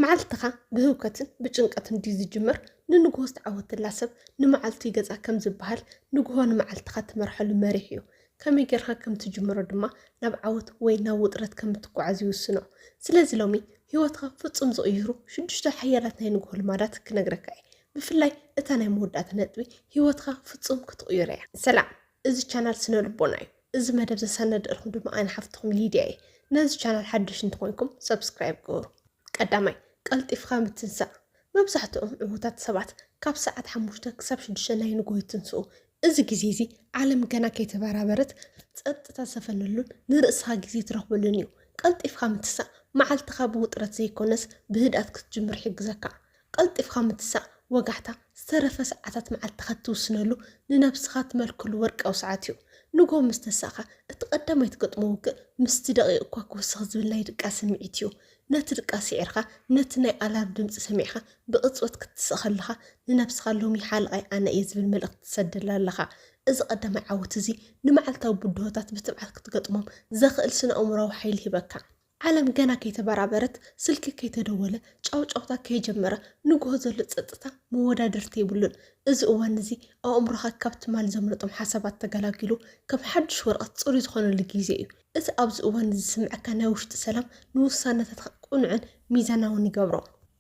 መዓልትኻ ብህውከትን ብጭንቀትን ድዩ ዝጅምር? ንንግሆ ዝተዓወተላ ሰብ ንመዓልቱ ይገዛ ከም ዝበሃል፣ ንግሆ ንመዓልትኻ ትመርሐሉ መሪሕ እዩ። ከመይ ጌርካ ከም ትጅምሮ ድማ ናብ ዓወት ወይ ናብ ውጥረት ከም እትጓዓዝ ይውስኖ። ስለዚ ሎሚ ህይወትካ ፍጹም ዝቕይሩ ሽዱሽተ ሓያላት ናይ ንግሆ ልማዳት ክነግረካ እየ። ብፍላይ እታ ናይ መወዳእታ ነጥቢ ህይወትካ ፍጹም ክትቕይሮ እያ። ሰላም፣ እዚ ቻናል ስነ ልቦና እዩ። እዚ መደብ ዘሰናድእልኩም ድማ ኣነ ሓፍትኹም ሊድያ እየ። ነዚ ቻናል ሓድሽ እንተኾይንኩም ሰብስክራይብ ግበሩ። ቀዳማይ፣ ቀልጢፍካ ምትንሳእ። መብዛሕትኦም ዕዉታት ሰባት ካብ ሰዓት ሓሙሽተ ክሳብ ሽዱሽተ ናይ ንግሆ ይትንስኡ። እዚ ግዜ እዚ ዓለም ገና ከይተበራበረት ጸጥታ ዝሰፈነሉን ንርእስኻ ግዜ ትረኽበሉን እዩ። ቀልጢፍካ ምትሳእ መዓልትኻ ብውጥረት ዘይኮነስ ብህድኣት ክትጅምር ይሕግዘካ። ቀልጢፍካ ምትሳእ ወጋሕታ ዝተረፈ ሰዓታት መዓልትኻ እትውስነሉ፣ ንነብስኻ ትመልከሉ ወርቃዊ ሰዓት እዩ። ንግሆ ምስ ተሳእኻ እቲ ቀዳማይ ትገጥሞ ውግእ ምስቲ ደቂቕ እኳ ክውስኽ ዝብል ናይ ድቃስ ስምዒት እዩ። ነቲ ድቃስ ስዒርካ ነቲ ናይ ኣላርም ድምጺ ሰሚዕካ ብቕጽበት ክትስእ ከለኻ ንነብስኻ ሎሚ ሓለቓይ ኣነ እየ ዝብል መልእኽቲ ትሰደላ ኣለኻ። እዚ ቀዳማይ ዓወት እዚ ንመዓልታዊ ብድሆታት ብትብዓት ክትገጥሞም ዘኽእል ስነ ኣእምሮኣዊ ሓይሊ ይህበካ። ዓለም ገና ከይተበራበረት፣ ስልኪ ከይተደወለ፣ ጫውጫውታ ከይጀመረ ንግሆ ዘሎ ጸጥታ መወዳድርቲ የብሉን። እዚ እዋን እዚ ኣእምሮኻ ካብ ትማሊ ዘምለጦም ሓሳባት ተገላጊሉ ከም ሓድሽ ወረቐት ጽሩይ ዝኾነሉ ግዜ እዩ። እቲ ኣብዚ እዋን እዚ ዝስምዐካ ናይ ውሽጢ ሰላም ንውሳነታትካ ቅኑዕን ሚዛናውን ይገብሮ።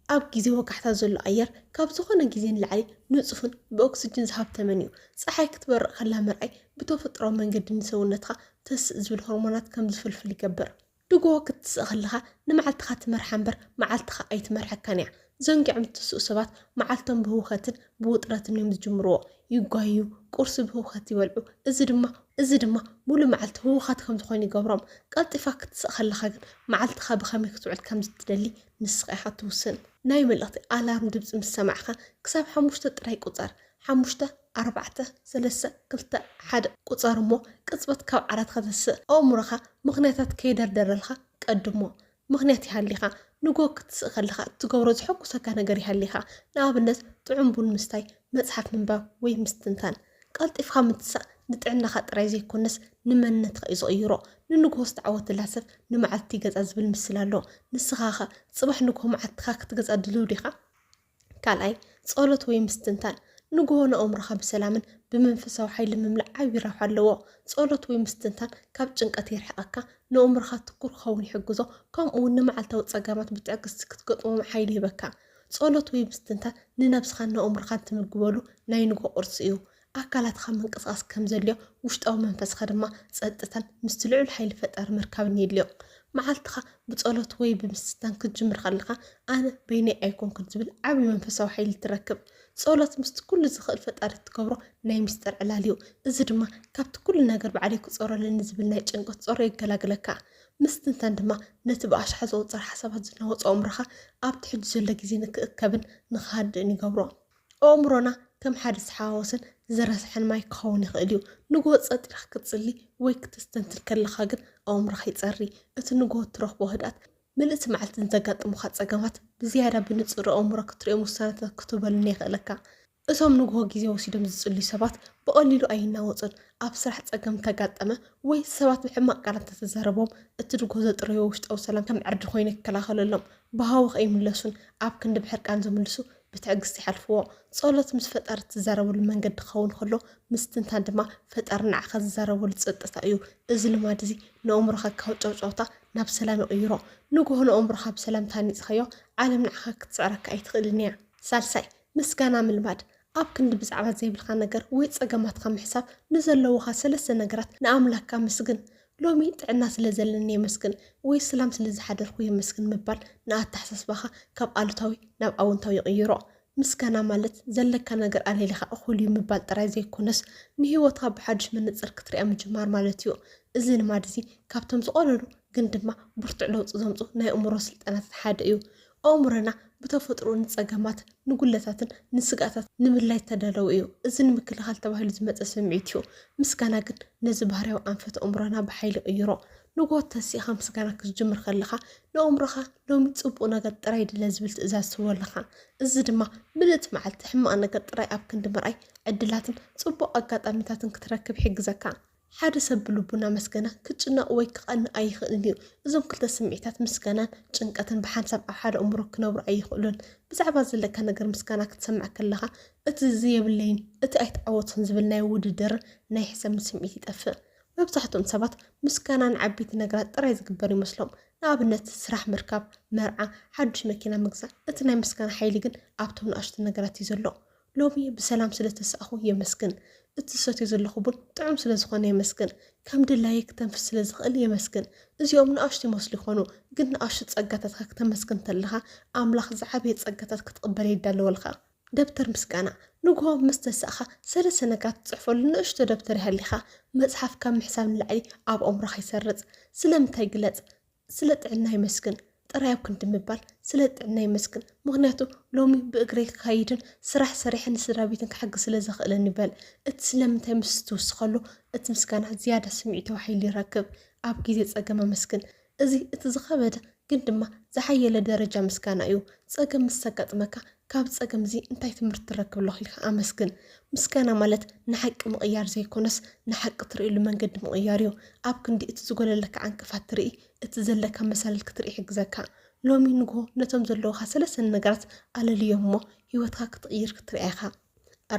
ኣብ ግዜ ወጋሕታ ዘሎ ኣየር ካብ ዝኾነ ግዜ ንላዕሊ ንጹፍን ብኦክስጅን ዝሃብተመን እዩ። ጸሓይ ክትበርቕ ከላ ምርኣይ ብተፈጥሮኣዊ መንገዲ ንሰውነትካ ተስእ ዝብል ሆርሞናት ከም ዝፍልፍል ይገብር። ንግሆ ክትስእ ከለኻ ንመዓልትኻ ትመርሓ እምበር መዓልትኻ ኣይትመርሐካን እያ። ዘንጊዖም ዝትስኡ ሰባት መዓልቶም ብህውኸትን ብውጥረትን እዮም ዝጅምርዎ። ይጓዩ፣ ቁርሲ ብህውኸት ይበልዑ። እዚ ድማ እዚ ድማ ሙሉእ መዓልቲ ህውኻት ከም ዝኾኑ ይገብሮም። ቀልጢፋ ክትስእ ከለኻ ግን መዓልትኻ ብኸመይ ክትውዕል ከም ዝትደሊ ንስኻ ኢኻ ትውስን። ናይ መልእኽቲ ኣላርም ድምፂ ምስ ሰማዕካ ክሳብ ሓሙሽተ ጥራይ ቁፀር። ሓሙሽተ፣ ኣርባዕተ፣ ሰለስተ፣ ክልተ፣ ሓደ ቁፀር እሞ ቅጽበት ካብ ዓራትካ ተስእ። ኣእምሮኻ ምኽንያታት ከይደርደረልካ ቀድሞ። ምኽንያት ይሃሊኻ። ንግሆ ክትስእ ከለኻ እትገብሮ ዘሐጉሰካ ነገር ይሃሊኻ። ንኣብነት ጥዑም ቡን ምስታይ፣ መጽሓፍ ምንባብ ወይ ምስትንታን። ቀልጢፍካ ምትሳእ ንጥዕናኻ ጥራይ ዘይኮነስ ንመንነትካ እዩ ዝቕይሮ። ንንግሆ ዝተዓወተላ ሰብ ንመዓልቲ ገጻ ዝብል ምስላ ኣሎ። ንስኻኸ ጽባሕ ንግሆ መዓልትኻ ክትገዛ ድልው ዲኻ? ካልኣይ፣ ጸሎት ወይ ምስትንታን። ንግሆ ንኣእምሮኻ ብሰላምን ብመንፈሳዊ ሓይሊ ምምላእ ዓቢ ረብሓ ኣለዎ። ጸሎት ወይ ምስትንታን ካብ ጭንቀት የርሕቐካ፣ ንኣእምሮኻ ትኩር ክኸውን ይሕግዞ፣ ከምኡ እውን ንመዓልታዊ ጸገማት ብትዕግስቲ ክትገጥሞም ሓይሊ ይህበካ። ጸሎት ወይ ምስትንታን ንነብስኻን ንኣእምሮኻን ትምግበሉ ናይ ንግሆ ቁርሲ እዩ። ኣካላትኻ ምንቅስቓስ ከም ዘድልዮ፣ ውሽጣዊ መንፈስኻ ድማ ጸጥታን ምስቲ ልዑል ሓይሊ ፈጣሪ ምርካብን የድልዮ። መዓልትኻ ብጸሎት ወይ ብምስትንታን ክትጅምር ከለኻ፣ ኣነ በይነይ ኣይኮንኩን ዝብል ዓቢ መንፈሳዊ ሓይሊ ትረክብ። ጸሎት ምስቲ ኩሉ ዝኽእል ፈጣሪ እትገብሮ ናይ ምስጢር ዕላል እዩ። እዚ ድማ ካብቲ ኩሉ ነገር ባዕለይ ክጾሮ ኣለኒ ዝብል ናይ ጭንቀት ጾሮ የገላግለካ። ምስትንታን ድማ ነቲ ብኣሽሓት ዝቑጸር ሓሳባት ዝናወጾ ኣእምሮኻ ኣብቲ ሕጂ ዘሎ ግዜ ንክእከብን ንኽሃድእን ይገብሮ። ኣእምሮና ከም ሓደ ዝሓዋወሰን ዝረስሐን ማይ ክኸውን ይኽእል እዩ። ንግሆ ጸጥ ኢልካ ክትጽሊ ወይ ክተስተንትን ከለኻ ግን ኣእምሮኻ ይጸሪ። እቲ ንግሆ እትረኽቦ ህድኣት ምልእቲ መዓልቲ ንዘጋጥሙኻ ጸገማት ብዝያዳ ብንጹር ኣእምሮ ክትርእዮም ውሳነታት ክትህበሉን የኽእለካ። እቶም ንግሆ ግዜ ወሲዶም ዝጽልዩ ሰባት ብቐሊሉ ኣይናወጹን። ኣብ ስራሕ ጸገም እንተጋጠመ ወይ ሰባት ብሕማቕ ቃላት እንተተዛረቦም፣ እቲ ንግሆ ዘጥረዮ ውሽጣዊ ሰላም ከም ዕርዲ ኮይኑ ይከላኸለሎም። ብሃወኽ ኣይምለሱን። ኣብ ክንዲ ብሕርቃን ዝምልሱ ብትዕግስቲ ይሓልፍዎ። ጸሎት ምስ ፈጣሪ እትዛረበሉ መንገዲ ክኸውን ከሎ፣ ምስትንታን ድማ ፈጣሪ ንዓኻ ዝዛረበሉ ጸጥታ እዩ። እዚ ልማድ እዚ ንኣእምሮኻ ካብ ጫውጫውታ ናብ ሰላም ይቕይሮ። ንግሆ ንኣእምሮኻ ብሰላም ታኒጽካዮ፣ ዓለም ንዓኻ ክትስዕረካ ኣይትኽእልን እያ። ሳልሳይ፣ ምስጋና ምልማድ። ኣብ ክንዲ ብዛዕባ ዘይብልካ ነገር ወይ ጸገማትካ ምሕሳብ፣ ንዘለዉኻ ሰለስተ ነገራት ንኣምላኽካ ኣመስግን። ሎሚ ጥዕና ስለ ዘለኒ የመስግን ወይ ሰላም ስለ ዝሓደርኩ የመስግን ምባል ንኣተሓሳስባኻ ካብ ኣሉታዊ ናብ ኣወንታዊ ይቕይሮ። ምስጋና ማለት ዘለካ ነገር ኣለሊኻ እኹል እዩ ምባል ጥራይ ዘይኮነስ፣ ንህይወትካ ብሓድሽ መነጽር ክትሪኣ ምጅማር ማለት እዩ። እዚ ልማድ እዚ ካብቶም ዝቐለሉ ግን ድማ ብርቱዕ ለውጢ ዘምጽኡ ናይ ኣእምሮ ስልጠናታት ሓደ እዩ። ኣእምሮና ብተፈጥሮ ንጸገማት፣ ንጉለታትን ንስግኣታት ንምልላይ ዝተዳለወ እዩ። እዚ ንምክልኻል ተባሂሉ ዝመጸ ስምዒት እዩ። ምስጋና ግን ነዚ ባህርያዊ ኣንፈት ኣእምሮና ብሓይሊ ይቕይሮ። ንግሆ ተሲእኻ ምስጋና ክትጅምር ከለኻ፣ ንኣእምሮኻ ሎሚ ጽቡቕ ነገር ጥራይ ድለ ዝብል ትእዛዝ ትህቦ ኣለኻ። እዚ ድማ ምልእቲ መዓልቲ ሕማቕ ነገር ጥራይ ኣብ ክንዲ ምርኣይ ዕድላትን ጽቡቕ ኣጋጣሚታትን ክትረክብ ይሕግዘካ። ሓደ ሰብ ብልቡ እናመስገና ክጭነቕ ወይ ክቐንእ ኣይኽእልን እዩ። እዞም ክልተ ስምዒታት፣ ምስጋናን ጭንቀትን፣ ብሓንሳብ ኣብ ሓደ ኣእምሮ ክነብሩ ኣይኽእሉን። ብዛዕባ ዘለካ ነገር ምስጋና ክትሰምዕ ከለኻ፣ እቲ እዚ የብለይን፣ እቲ ኣይተዓወትኩን ዝብል ናይ ውድድርን ናይ ሕሰምን ስምዒት ይጠፍእ። መብዛሕትኦም ሰባት ምስጋና ንዓበይቲ ነገራት ጥራይ ዝግበር ይመስሎም። ንኣብነት፣ ስራሕ ምርካብ፣ መርዓ፣ ሓዱሽ መኪና ምግዛእ። እቲ ናይ ምስጋና ሓይሊ ግን ኣብቶም ንኣሽቱ ነገራት እዩ ዘሎ። ሎሚ ብሰላም ስለ ተሳእኹ የመስግን። እቲ ዝሰትዮ ዘለኹ ቡን ጥዑም ስለ ዝኾነ የመስግን። ከም ድላየ ክተንፍስ ስለ ዝኽእል የመስግን። እዚኦም ንኣሽቱ ይመስሉ ይኾኑ፣ ግን ንኣሽቱ ጸጋታትካ ክተመስግን እንተለኻ፣ ኣምላኽ ዝዓበየ ጸጋታት ክትቕበል የዳልወልካ። ደብተር ምስጋና። ንግሆ ምስ ተሳእኻ፣ ሰለስተ ነገራት ትጽሕፈሉ ንእሽቶ ደብተር ይሃልኻ። መጽሓፍ ካብ ምሕሳብ ንላዕሊ ኣብ ኣእምሮኻ ይሰርጽ። ስለምንታይ ግለጽ። ስለ ጥዕና ይመስግን። ጥራይ ኣብ ክንዲ ምባል፣ ስለ ጥዕና ይመስግን። ምኽንያቱ ሎሚ ብእግረይ ክኸይድን ስራሕ ሰሪሐ ንስድራ ቤትን ክሕግዝ ስለ ዘኽእለኒ በል። እቲ ስለምንታይ ምስ ትውስኸሉ፣ እቲ ምስጋና ዝያዳ ስምዒታዊ ሓይሊ ይረክብ። ኣብ ግዜ ጸገም ኣመስግን። እዚ እቲ ዝኸበደ ግን ድማ ዝሓየለ ደረጃ ምስጋና እዩ። ጸገም ምስ ዘጋጥመካ፣ ካብ ጸገም እዚ እንታይ ትምህርቲ ትረክብ ኣለኹ ኢልካ ኣመስግን። ምስጋና ማለት ንሓቂ ምቕያር ዘይኮነስ፣ ንሓቂ ትርእየሉ መንገዲ ምቕያር እዩ። ኣብ ክንዲ እቲ ዝጎደለካ ዕንቅፋት ትርኢ፣ እቲ ዘለካ መሳልል ክትርኢ ይሕግዘካ። ሎሚ ንግሆ ነቶም ዘለውኻ ሰለስተ ነገራት ኣለልዮም እሞ፣ ህይወትካ ክትቕይር ክትርኢ ኢኻ።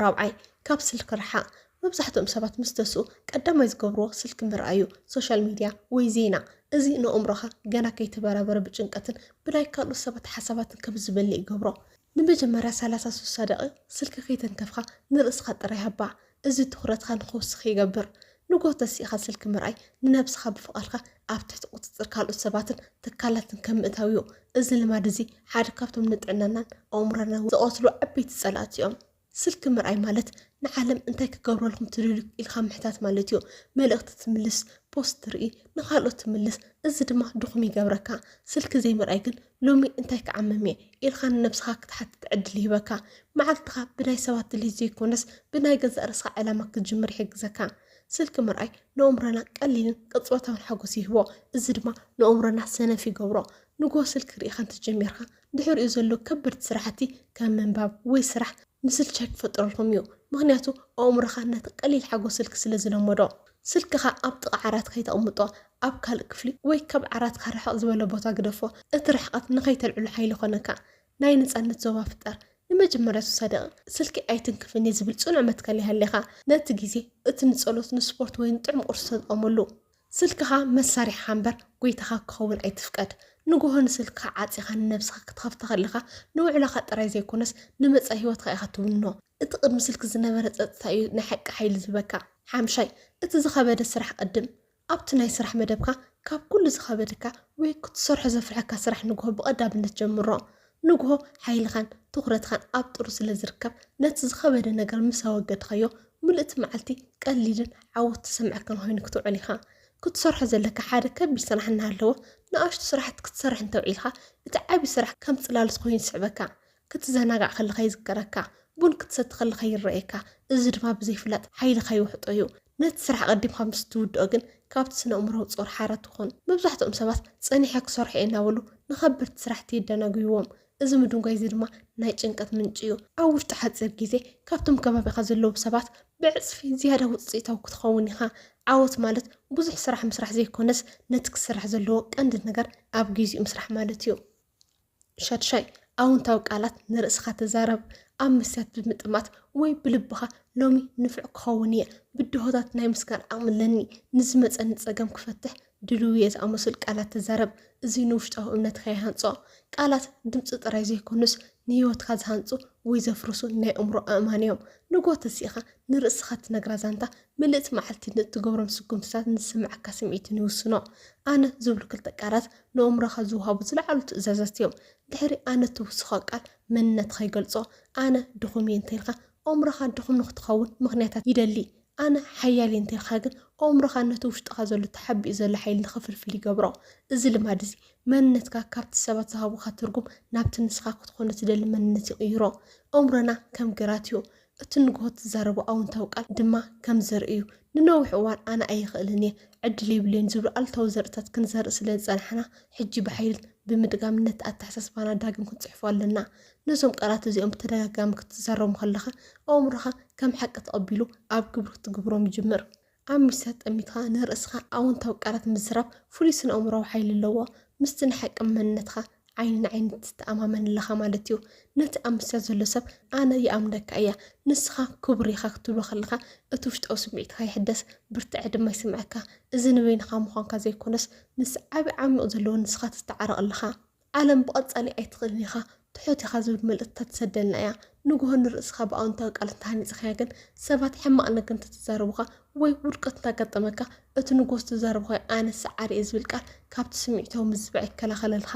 ራብዓይ፣ ካብ ስልኪ ርሓቕ። መብዛሕትኦም ሰባት ምስ ተስኡ ቀዳማይ ዝገብርዎ ስልኪ ምርኣይ እዩ፣ ሶሻል ሚድያ ወይ ዜና። እዚ ንኣእምሮኻ ገና ከይተበራበረ ብጭንቀትን ብናይ ካልኦት ሰባት ሓሳባትን ከም ዝመልእ ይገብሮ። ንመጀመርያ ሰላሳ ስሳ ደቂቕ ስልኪ ከይተንከፍካ ንርእስኻ ጥራይ ሃባ። እዚ ትኹረትካ ንኽውስኽ ይገብር። ንግሆ ተሲእኻ ስልኪ ምርኣይ ንነብስኻ ብፍቓድካ ኣብ ትሕቲ ቁጽጽር ካልኦት ሰባትን ትካላትን ከም ምእታው እዩ። እዚ ልማድ እዚ ሓደ ካብቶም ንጥዕናናን ኣእምሮናን ዝቐትሉ ዓበይቲ ጸላእቲ እዮም። ስልኪ ምርኣይ ማለት ንዓለም እንታይ ክገብረልኩም ትደልዩ ኢልካ ምሕታት ማለት እዩ። መልእኽቲ ትምልስ፣ ፖስት ትርኢ፣ ንኻልኦት ትምልስ፣ እዚ ድማ ድኹም ይገብረካ። ስልኪ ዘይምርኣይ ግን ሎሚ እንታይ ክዓምም እየ ኢልካ ንነብስኻ ክትሓትት ዕድል ይህበካ። መዓልትኻ ብናይ ሰባት ድሌት ዘይኮነስ ብናይ ገዛእ ርእስኻ ዕላማ ክትጅምር ይሕግዘካ። ስልኪ ምርኣይ ንኣእምሮና ቀሊልን ቅጽበታውን ሓጎስ ይህቦ። እዚ ድማ ንኣእምሮና ሰነፍ ይገብሮ። ንግሆ ስልኪ ርኢኻ እንተጀሚርካ፣ ድሕሪኡ ዘሎ ከበድቲ ስራሕቲ ከም ምንባብ ወይ ስራሕ ምስልቻይ ክፈጥረልኩም እዩ። ምኽንያቱ ኣእምሮኻ ነቲ ቀሊል ሓጎስ ስልኪ ስለ ዝለመዶ። ስልክኻ ኣብ ጥቓ ዓራት ከይተቕምጦ፣ ኣብ ካልእ ክፍሊ ወይ ካብ ዓራትካ ርሕቕ ዝበለ ቦታ ግደፎ። እቲ ርሕቐት ንኸይተልዕሎ ሓይሊ ይኾነካ። ናይ ነጻነት ዞባ ፍጠር። ንመጀመርያ ስሳ ደቂቕ ስልኪ ኣይትንክፍን እየ ዝብል ጽኑዕ መትከል ይሃልኻ። ነቲ ግዜ እቲ ንጸሎት፣ ንስፖርት ወይ ንጥዑም ቁርሲ ተጠቐመሉ። ስልክኻ መሳርሒኻ እምበር ጎይታኻ ክኸውን ኣይትፍቀድ። ንግሆ ንስልክኻ ዓጺኻ ንነብስኻ ክትኸፍታ ከለኻ፣ ንውዕሎኻ ጥራይ ዘይኮነስ ንመጻኢ ህይወትካ ኢኻ ትውንኖ። እቲ ቅድሚ ስልኪ ዝነበረ ጸጥታ እዩ ናይ ሓቂ ሓይሊ ዝህበካ። ሓምሻይ፣ እቲ ዝኸበደ ስራሕ ቅድም። ኣብቲ ናይ ስራሕ መደብካ ካብ ኩሉ ዝኸበደካ ወይ ክትሰርሖ ዘፍርሐካ ስራሕ ንግሆ ብቐዳምነት ጀምሮ። ንግሆ ሓይልኻን ትኹረትኻን ኣብ ጥሩ ስለ ዝርከብ፣ ነቲ ዝኸበደ ነገር ምስ ኣወገድካዮ፣ ምልእቲ መዓልቲ ቀሊልን ዓወት ተሰምዐካን ኮይኑ ክትውዕል ኢኻ። ክትሰርሖ ዘለካ ሓደ ከቢድ ስራሕ እናሃለወ፣ ንኣሽቱ ስራሕቲ ክትሰርሕ እንተውዒልካ፣ እቲ ዓቢ ስራሕ ከም ጽላሎት ኮይኑ ይስዕበካ። ክትዘናጋዕ ከለኻ ይዝከረካ፣ ቡን ክትሰቲ ከለኻ ይረኣየካ። እዚ ድማ ብዘይፍላጥ ሓይልኻ ይውሕጦ እዩ። ነቲ ስራሕ ኣቐዲምካ ምስ ትውድኦ ግን፣ ካብቲ ስነ-ኣእምሮኣዊ ጾር ሓራ ትኾን። መብዛሕትኦም ሰባት ጸኒሐ ክሰርሖ እየ እናበሉ ንኸበድቲ ስራሕቲ የደናጉይዎም። እዚ ምድንጓይ እዚ ድማ ናይ ጭንቀት ምንጪ እዩ። ኣብ ውሽጢ ሓጺር ግዜ ካብቶም ከባቢኻ ዘለዉ ሰባት ብዕጽፊ ዝያዳ ውጽኢታዊ ክትኸውን ኢኻ። ዓወት ማለት ብዙሕ ስራሕ ምስራሕ ዘይኮነስ፣ ነቲ ክስራሕ ዘለዎ ቀንዲ ነገር ኣብ ግዜኡ ምስራሕ ማለት እዩ። ሻድሻይ፣ ኣውንታዊ ቃላት ንርእስኻ ተዛረብ። ኣብ መስትያት ብምጥማት ወይ ብልብኻ፣ "ሎሚ ንፉዕ ክኸውን እየ፣ ብድሆታት ናይ ምስጋና ዓቕሚ ኣለኒ፣ ንዝመጸኒ ጸገም ክፈትሕ ድሉው እየ" ዝኣመሰሉ ቃላት ተዛረብ። እዚ ንውሽጣዊ እምነትካ ይሃንጾ። ቃላት ድምጺ ጥራይ ዘይኮኑስ፣ ንህይወትካ ዝሃንጹ ወይ ዘፍርሱ ናይ ኣእምሮ ኣእማን እዮም። ንግሆ ተሲእኻ ንርእስኻ እትነግራ ዛንታ፣ ምልእቲ መዓልቲ ንእትገብሮም ስጉምትታት ንዝስምዓካ ስምዒትን ይውስኖ። ኣነ ዝብሉ ክልተ ቃላት ንኣእምሮኻ ዝወሃቡ ዝለዓሉ ትእዛዛት እዮም። ድሕሪ ኣነ እትውስኾ ቃል መንነትኻ ይገልጾ። ኣነ ድኹም እየ እንተኢልካ፣ ኣእምሮኻ ድኹም ንኽትኸውን ምኽንያታት ይደሊ። ኣነ ሓያል እየ እንተኢልካ ግን፣ ኣእምሮኻ ነቲ ውሽጥኻ ዘሎ ተሓቢኡ ዘሎ ሓይሊ ንኽፍልፍል ይገብሮ። እዚ ልማድ እዚ መንነትካ ካብቲ ሰባት ዝሃቡኻ ትርጉም ናብቲ ንስኻ ክትኾኖ ትደሊ መንነት ይቕይሮ። ኣእምሮና ከም ግራት እዩ። እቲ ንግሆ እትዛረቦ ኣወንታዊ ቃል ድማ ከም ዘርኢ እዩ። ንነዊሕ እዋን "ኣነ ኣይኽእልን እየ፣ ዕድል የብለይን" ዝብሉ ኣሉታዊ ዘርእታት ክንዘርእ ስለ ዝጸናሕና፣ ሕጂ ብሓይልን ብምድጋምን ነቲ ኣተሓሳስባና ዳግም ክንጽሕፎ ኣለና። ነዞም ቃላት እዚኦም ብተደጋጋሚ ክትዛረቦም ከለኻ፣ ኣእምሮኻ ከም ሓቂ ተቐቢሉ ኣብ ግብሪ ክትግብሮም ይጅምር። ኣምሲሳ ጠሚትኻ ንርእስኻ ኣወንታዊ ቃላት ምዝራብ ፍሉይ ስነ-ኣእምሮኣዊ ሓይሊ ኣለዎ። ምስቲ ንሓቂ መንነትኻ ዓይኒ ንዓይኒ ትተኣማመን ኣለኻ ማለት እዩ። ነቲ ኣምሲሳ ዘሎ ሰብ ኣነ ይኣምነካ እያ፣ ንስኻ ክቡር ኢኻ ክትብሎ ከለኻ እቲ ውሽጣዊ ስምዒትካ ይሕደስ፣ ብርትዐ ድማ ይስምዐካ። እዚ ንበይንኻ ምዃንካ ዘይኮነስ ምስ ዓቢ ዓሚቕ ዘለዎ ንስኻ ትተዓረቕ ኣለኻ። ዓለም ብቐጻሊ ኣይትኽእልን ኢኻ፣ ትሑት ኢኻ ዝብል መልእኽትታት ትሰደልና እያ። ንግሆ ንርእስኻ ብኣወንታዊ ቃላት እንተሃኒጽኻያ ግን ሰባት ሕማቕ ነገር እንተተዛረቡኻ ወይ ውድቀት እንተጋጠመካ እቲ ንግሆ ዝተዛረብኻዮ ኣነ ሰዓሪ እየ ዝብል ቃል ካብቲ ስምዒታዊ ምዝባዕ ይከላኸለልኻ።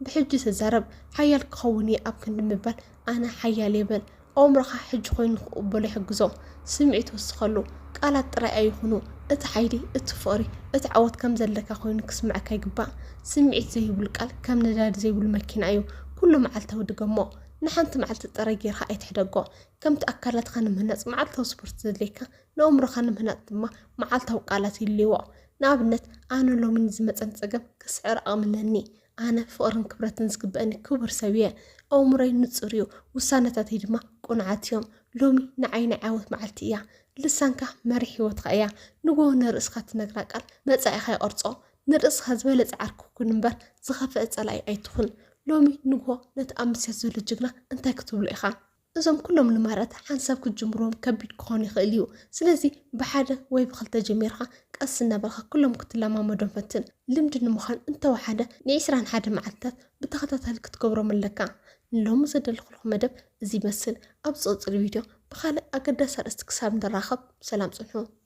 ብሕጂ ተዛረብ፣ ሓያል ክኸውን እየ ኣብ ክንዲ ምባል ኣነ ሓያል እየ በል። ኣእምሮኻ ሕጂ ኮይኑ ንክቕበሎ ይሕግዞ። ስምዒት ወስኸሉ። ቃላት ጥራይ ኣይኹኑ። እቲ ሓይሊ፣ እቲ ፍቕሪ፣ እቲ ዓወት ከም ዘለካ ኮይኑ ክስምዐካ ይግባእ። ስምዒት ዘይብሉ ቃል ከም ነዳዲ ዘይብሉ መኪና እዩ። ኩሉ መዓልታዊ ድገሞ። ንሓንቲ መዓልቲ ጥራይ ጌርካ ኣይትሕደጎ። ከምቲ ኣካላትካ ንምህናጽ መዓልታዊ ስፖርት ዘድልየካ፣ ንኣእምሮኻ ንምህናጽ ድማ መዓልታዊ ቃላት ይድልይዎ። ንኣብነት፣ ኣነ ሎሚ ንዝመጸኒ ጸገም ክስዕር ዓቕሚ ኣለኒ። ኣነ ፍቕርን ክብረትን ዝግበአኒ ክቡር ሰብ እየ። ኣእምሮይ ንጹር እዩ፣ ውሳነታተይ ድማ ቅኑዓት እዮም። ሎሚ ንዓይ ናይ ዓወት መዓልቲ እያ። ልሳንካ መሪሕ ህይወትካ እያ። ንግሆ ንርእስኻ ትነግራ ቃል መጻኢኻ ይቐርጾ። ንርእስኻ ዝበለጸ ዓርኪ ኩን እምበር ዝኸፍአ ጸላኢ ኣይትኹን። ሎሚ ንግሆ ነቲ ኣብ ምስያት ዘሎ ጅግና እንታይ ክትብሎ ኢኻ? እዞም ኩሎም ልማዳት ሓንሳብ ክትጅምርዎም ከቢድ ክኾን ይኽእል እዩ። ስለዚ ብሓደ ወይ ብኽልተ ጀሚርካ ቀስ እናበልካ ኩሎም ክትለማመዶም ፈትን። ልምዲ ንምዃን እንተወሓደ ንዒስራን ሓደ መዓልትታት ብተኸታታሊ ክትገብሮም ኣለካ። ንሎሚ ዘዳለኹልኩም መደብ እዚ ይመስል። ኣብ ዝቕጽል ቪድዮ ብኻልእ ኣገዳሲ ኣርእስቲ ክሳብ ንራኸብ ሰላም ጽንሑ።